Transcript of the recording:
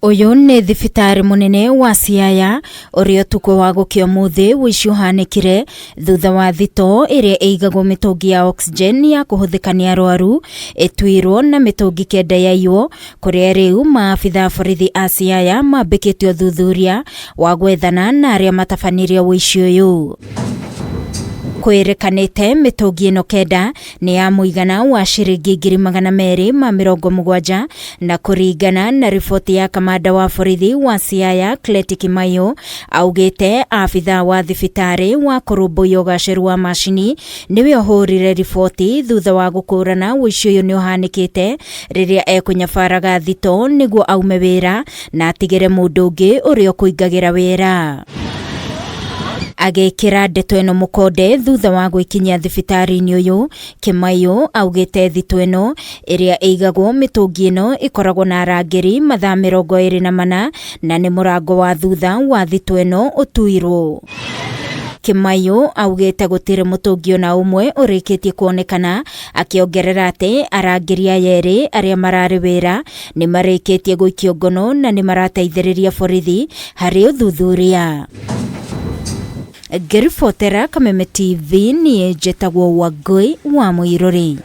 Ũyũ nĩ thibitarĩ mũnene wa Siaya ũrĩa ũtukũ wa gũkĩa ũmũthĩ ũici ũhanĩkire thutha wa thitoo ĩrĩa ĩigagwo mĩtũngi ya oxygen ya kũhũthĩka nĩ arwaru ĩtuirwo na mĩtũngi kenda yaiywo kũrĩa rĩu maabitha a borithi a Siaya mambĩkĩte ũthuthuria wa gwethana na arĩa matabanirie ũici ũyũ. Kwĩrĩkanĩte mĩtũngi ĩno kenda nĩ ya mũigana wa ciringi 270,000 na kũringana na riboti ya kamanda wa borithi wa Siaya Cleti Kimaiyo augĩte abithaa wa thibitarĩ wa kũrũmbũiya ũgacĩru wa macini nĩwe ũhũrire riboti thutha wa gũkũrana ũici ũyũ nĩ ũhanĩkĩte rĩrĩa ekũnyabaraga thito nĩguo aume wĩra na atigĩre mũndũ ũngĩ ũrĩa ũkũingagĩra wĩra. Agĩkĩra ndeto ĩno mũkonde thutha wa gwĩkinyia thibitarĩ-inĩ ũyũ, Kimaiyo augĩte thitũ ĩno ĩrĩa ĩigagwo mĩtũngi ĩno ĩkoragwo na arangĩri mathaa 24 na nĩ mũrango wa thutha wa thitũ ĩno ũtuirwo. Kimaiyo augĩte gũtirĩ mũtũngi ona ũmwe ũrĩkĩtie kuonekana, akĩongerera atĩ arangĩri aya erĩ arĩa mararĩ wĩra nĩ marĩkĩtie gũikio ngono na nĩ marateithĩrĩria borithi harĩ ũthuthuria. Ngĩribotera Kameme TV niĩ njĩtagwo Wangũi wa Mũirũri.